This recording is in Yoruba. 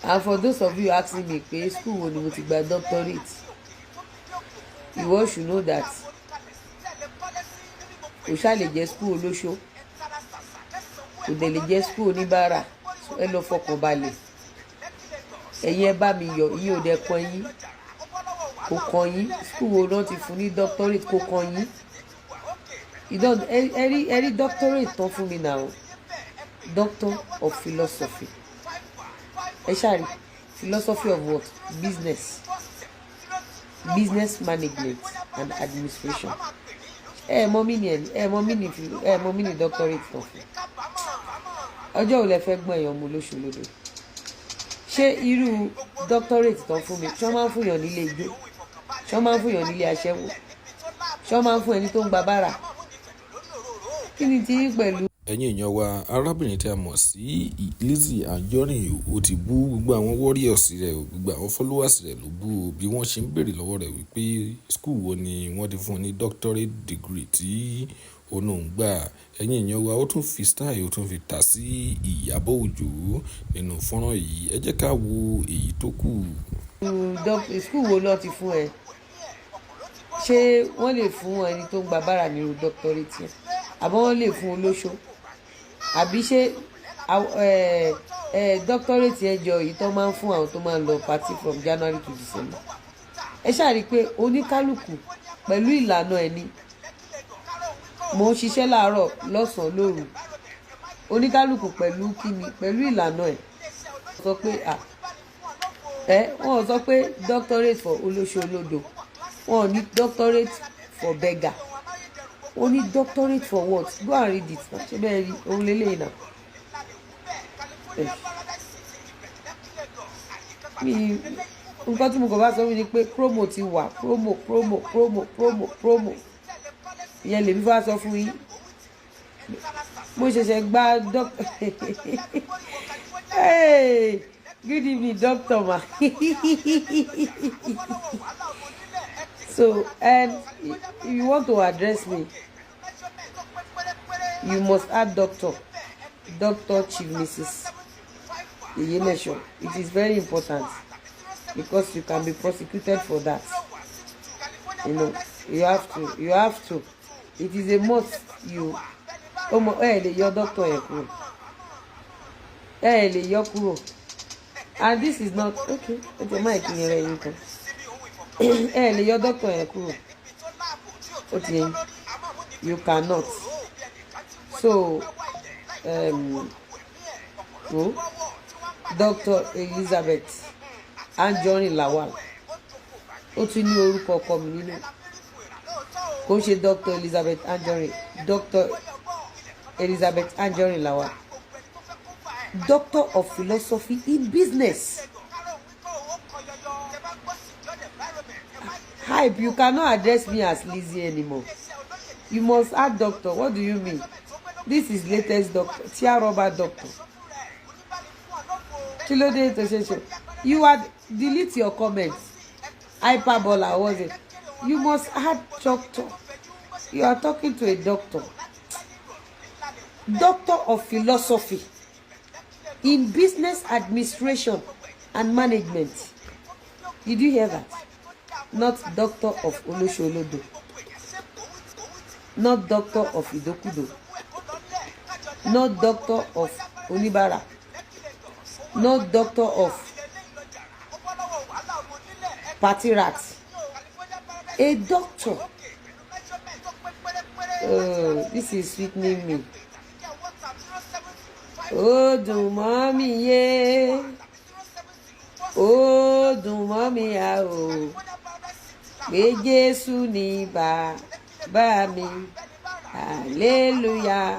And for those of you asking me pé school wo ni mo ti gba doctorate, you all should know that kò ṣáà lè jẹ́ school olóṣó, kò dẹ̀ lè jẹ́ school oníbàárà. Ẹ lọ fọkàn balẹ̀, ẹ̀yin ẹ bá mi yọ̀. Ìyẹn ò dẹ̀ kan yín, kò kàn yín. School wo náà ti fún ní doctorate, kò kàn yín. Ẹ rí, ẹ rí doctorate tán fún mi náà, Doctor of Philosophy. Ẹ ṣáà rí, philosophy of what? Business, business management and administration. Ẹ mọ mí ni, ẹ mọ mí ni, ẹ mọ mí ni doctorate tán fún. Ọjọ́ ò lẹ fẹ́ gbọ́n èèyàn mu lóṣù lódò? Ṣé irú doctorate tán fún mi, ṣé wọ́n máa ń fún yàn nílé ijó? Ṣé wọ́n máa ń fún yàn nílé aṣẹ́wó? Ṣé wọ́n máa ń fún ẹni tó ń gba bára? Kí ni tí yín pẹ̀lú? Ẹ̀yin èèyàn wa, arábìnrin tí a mọ̀ sí Lizzy Anjorin, ó ti bú gbogbo àwọn warriors rẹ̀, gbogbo àwọn followers rẹ̀ ló bú o. Bí wọ́n ṣe ń béèrè lọ́wọ́ rẹ̀ wípé school wo ni wọ́n ti fún un ní doctorate degree tí òun náà ń gbà. Ẹ̀yin èèyàn wa, ó tún fi style, ó tún fi tà sí Ìyábọ̀ Òjó nínú fọ́nrán yìí. Ẹ jẹ́ ká wo èyí tó kù. School wo ló ti fún ẹ? Ṣé wọ́n lè fún ẹni tó ń gba bára nírú doctorate yẹn, àbọ̀ wọ́n lè fún olóṣó? Àbí ṣé doctorate yẹn jọ èyí tó máa ń fún àwọn tó máa ń lọ party from January to December? Ẹ ṣáà rí i pé oníkálukú pẹ̀lú ìlànà ẹ̀ ni. Mò ń ṣiṣẹ́ láàárọ̀, lọ́sàn-án, lóru. Oníkálukú pẹ̀lú kíni? Pẹ̀lú ìlànà ẹ̀. Sọ pé ẹ wọ́n sọ pé doctorate for olóṣó olódo, wọ́n ní doctorate for beggar, wọ́n ní doctorate for what? Go and read it na. Ṣé bẹ́ẹ̀ rí òun lélẹ́yìn náà? Mi nǹkan tí mo kàn bá sọ fún mi ni pé promo ti wà, promo, promo, promo, promo, promo. Ìyẹn lèmi fà sọ fún yín. Mo ṣẹ̀ṣẹ̀ gba doctor. Hey, good evening, doctor ma. So, and if you want to address me, you must add doctor, Doctor Chief Mrs. Iyenesho. It is very important because you can be prosecuted for that. You have to, you have to, it is a must. You ọmọ ẹ lè yọ doctor yẹn kúrò, ẹ lè yọ kúrò. And this is not okay. Ẹ jẹ mic yẹn rẹ yín kan. Ẹ lè yọ doctor yẹn kúrò, ó ti yẹn, you cannot. So oh, Dr. Elizabeth Anjorin Lawal, ó tún ní orúkọ ọkọ mi nínú. Kò ń ṣe Dr. Elizabeth Anjorin, Dr. Elizabeth Anjorin Lawal, Doctor of Philosophy in Business. Hype, you cannot address me as Lizzy anymore. You must add doctor. What do you mean? This is latest doctor, tia rubber doctor. Kí ló dé tó ṣe ṣe? You add, delete your comments. Hyperbola was it? You must add doctor. You are talking to a doctor, Doctor of Philosophy in Business Administration and Management. Did you hear that? Not doctor of Olosolodo, not doctor of Idokudo, not doctor of Onibara, not doctor of party rat, a doctor. Oh, this is sweetening me. Ó dùn mọ́ mi yé, ó dùn mọ́ mi á o, pé Jésù ní bàbá mi. Hallelujah.